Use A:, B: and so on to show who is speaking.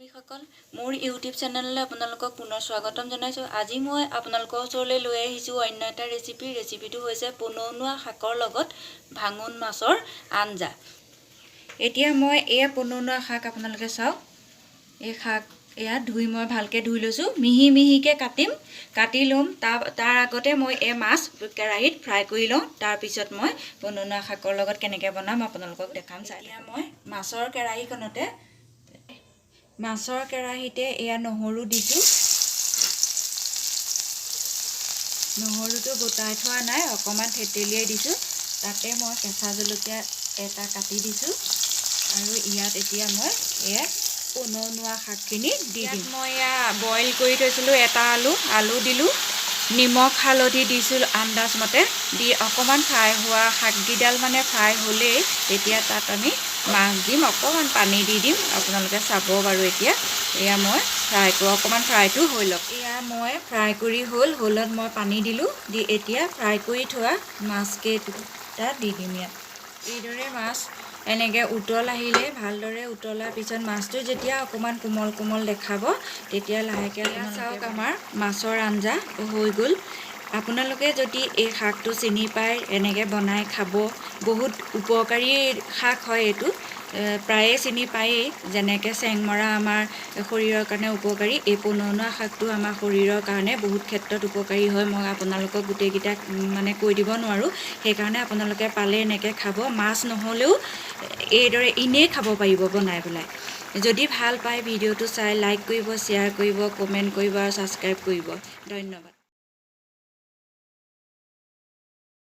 A: বান্ধৱীসকল, মোৰ ইউটিউব চেনেললৈ আপোনালোকক পুনৰ স্বাগতম জনাইছোঁ। আজি মই আপোনালোকৰ ওচৰলৈ লৈ আহিছোঁ অন্য এটা ৰেচিপি। ৰেচিপিটো হৈছে পনৌনোৱা শাকৰ লগত ভাঙোন মাছৰ আঞ্জা। এতিয়া মই এয়া পনৌনোৱা শাক, আপোনালোকে চাওক, এই শাক এয়া ধুই মই ভালকৈ ধুই লৈছোঁ। মিহি মিহিকৈ কাটিম, কাটি ল'ম। তাৰ আগতে মই এই মাছ কেৰাহীত ফ্ৰাই কৰি লওঁ। তাৰপিছত মই পনৌনোৱা শাকৰ লগত কেনেকৈ বনাম আপোনালোকক দেখাম, চাই। এতিয়া মই মাছৰ কেৰাহীতে এয়া নহৰু দিছোঁ। নহৰুটো গোটাই থোৱা নাই, অকণমান থেতেলিয়াই দিছোঁ। তাতে মই কেঁচা জলকীয়া এটা কাটি দিছোঁ আৰু ইয়াত এতিয়া মই এয়া পনৌনোৱা শাকখিনি দি দিম। মই এয়া বইল কৰি থৈছিলোঁ এটা আলু, আলু দিলোঁ। নিমখ হালধি দিছোঁ আন্দাজমতে। দি অকণমান ফ্ৰাই হোৱা, শাককেইডাল মানে ফ্ৰাই হ'লেই তেতিয়া তাত আমি মাছ দিম, অকণমান পানী দি দিম। আপোনালোকে চাব বাৰু। এতিয়া এয়া মই ফ্ৰাই কৰোঁ, অকণমান ফ্ৰাইটো হৈ লওক। এয়া মই ফ্ৰাই কৰি হ'ল, হ'লত মই পানী দিলোঁ। দি এতিয়া ফ্ৰাই কৰি থোৱা মাছকেইটা দি দিম ইয়াত। এইদৰে মাছ এনেকৈ উতল আহিলে, ভালদৰে উতলাৰ পিছত মাছটো যেতিয়া অকণমান কোমল কোমল দেখাব, তেতিয়া লাহেকৈ। চাওক, আমাৰ মাছৰ আঞ্জা হৈ গ'ল। আপোনালোকে যদি এই শাকটো চিনি পায়, এনেকৈ বনাই খাব। বহুত উপকাৰী শাক হয় এইটো। প্ৰায়ে চিনি পায়েই, যেনেকৈ চেংমৰা আমাৰ শৰীৰৰ কাৰণে উপকাৰী, এই পনৌনোৱা শাকটো আমাৰ শৰীৰৰ কাৰণে বহুত ক্ষেত্ৰত উপকাৰী হয়। মই আপোনালোকক গোটেইকেইটাক মানে কৈ দিব নোৱাৰোঁ, সেইকাৰণে আপোনালোকে পালে এনেকৈ খাব। মাছ নহ'লেও এইদৰে এনেই খাব পাৰিব বনাই পেলাই। যদি ভাল পায় ভিডিঅ'টো চাই, লাইক কৰিব, শ্বেয়াৰ কৰিব, কমেণ্ট কৰিব আৰু ছাবস্ক্ৰাইব কৰিব। ধন্যবাদ।